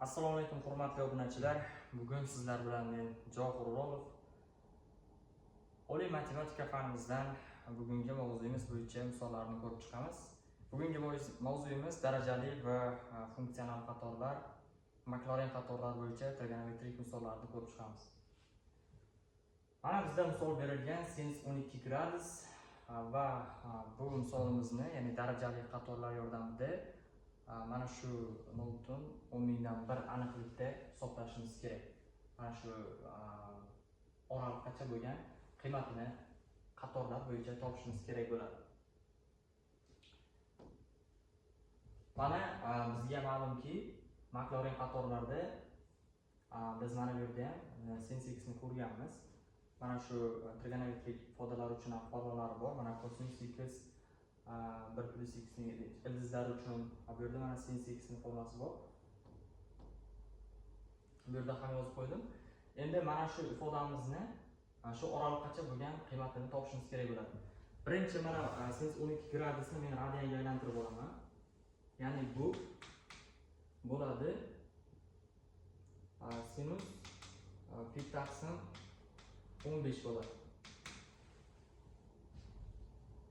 Assalomu alaykum hurmatli obunachilar. Bugun sizlar bilan men Javohir O'rolov. Oliy matematika fanimizdan bugungi mavzuyimiz bo'yicha misollarni ko'rib chiqamiz. Bugungi mavzuyimiz darajali va funksional qatorlar, Maklarin qatorlar bo'yicha trigonometrik misollarni ko'rib chiqamiz. Mana bizda misol berilgan sinus 12 gradus va bu misolimizni, ya'ni darajali qatorlar yordamida mana shu 0,001 aniqlikda hisoblashimiz kerak. Mana shu oraliqqacha bo'lgan qiymatini qatorlar bo'yicha topishimiz kerak bo'ladi. Mana bizga ma'lumki, Maklarin qatorlarda biz mana bu yerda ham sinus x ni ko'rganmiz. Mana shu trigonometrik ifodalar uchun ham formulalari bor. Mana kosinus x 1 plus x ning ildizlari uchun bu yerda mana sinus x ning formulasi bor. Bu yerda ham yozib qo'ydim. Endi mana shu ifodamizni shu oraliqqacha bo'lgan qiymatini topishimiz kerak bo'ladi. Birinchi mana sinus 12 gradusni men radianga aylantirib olaman. Ya'ni bu bo'ladi sinus pi taqsim 15 bo'ladi.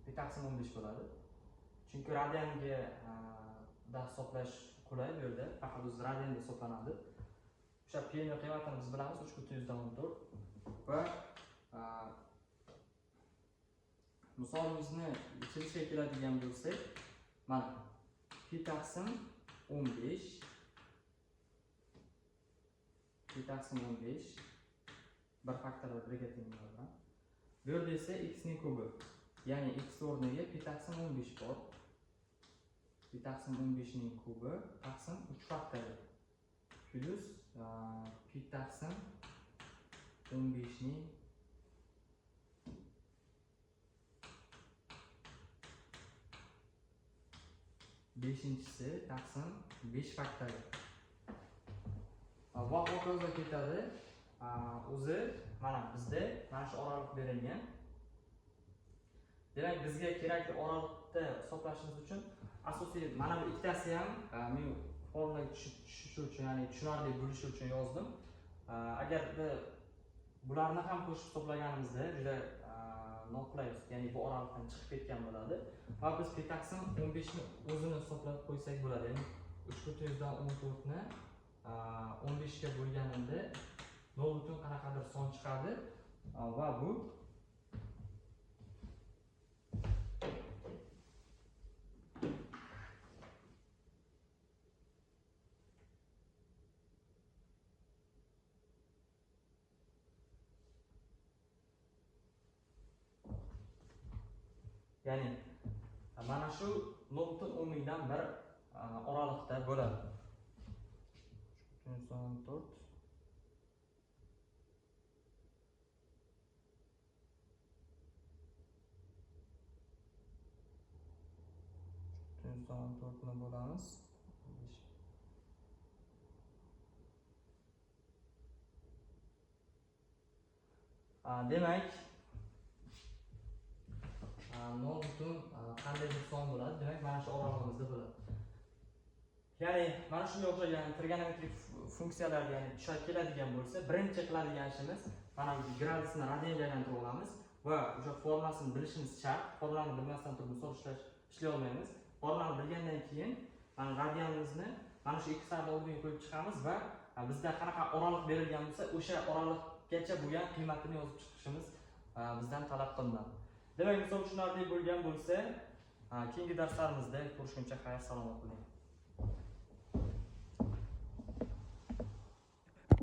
Pi taqsim 15 bo'ladi. Chunki radianga da hisoblash qulay bu yerda, faqat o'zi radianda hisoblanadi. O'sha pi ning qiymatini biz bilamiz 3.14 va misolimizni yechilishiga keladigan bo'lsak, mana pi taqsim 15 pi taqsim 15 bir faktorda birga teng bo'ladi. Bu yerda esa x ning kubi, ya'ni x o'rniga pi taqsim 15 bor. Pi taqsim 15 ning kubi taqsim 3 faktorial plus pi taqsim 15 ning beshinchisi taqsim 5 faktorial. Va hokazo ketadi. O'zi mana bizda mana shu oraliq berilgan. Demak, bizga kerakli oraliqda hisoblashimiz uchun asosiy mana bu ikkitasi ham men formulaga tushishi uchun, ya'ni tushunarli bo'lishi uchun yozdim. Agarda bularni ham qo'shib hisoblaganimizda juda noqulay, ya'ni bu oraliqdan chiqib ketgan bo'ladi. Va biz pi taqsim 15 ni o'zini hisoblab qo'ysak bo'ladi. Ya'ni 3.14 ni 15 ga bo'lganimda 0 qanaqadir son chiqadi va bu ya'ni mana shu 0,1 oraliqda bo'ladi. 3.14 ni bo'lamiz. Demak, 0 qandaydir son bo'ladi. Demak, mana shu oralig'imizda bo'ladi. Ya'ni mana shunga o'xshagan trigonometrik funksiyalarga, ya'ni tushab keladigan bo'lsa, birinchi qiladigan ishimiz mana bu gradusni radianga aylantirib olamiz va o'sha formulasini bilishimiz shart. Formulani bilmasdan turib misol ishlay olmaymiz. Formulani bilgandan keyin mana radianimizni mana shu x-larni o'rniga qo'yib chiqamiz va bizda qanaqa oraliq berilgan bo'lsa, o'sha oraliqgacha bo'lgan qiymatini yozib chiqishimiz bizdan talab qilinadi. Demak, misol tushunarli bo'lgan bo'lsa, keyingi darslarimizda ko'rishguncha xayr, salomat bo'ling.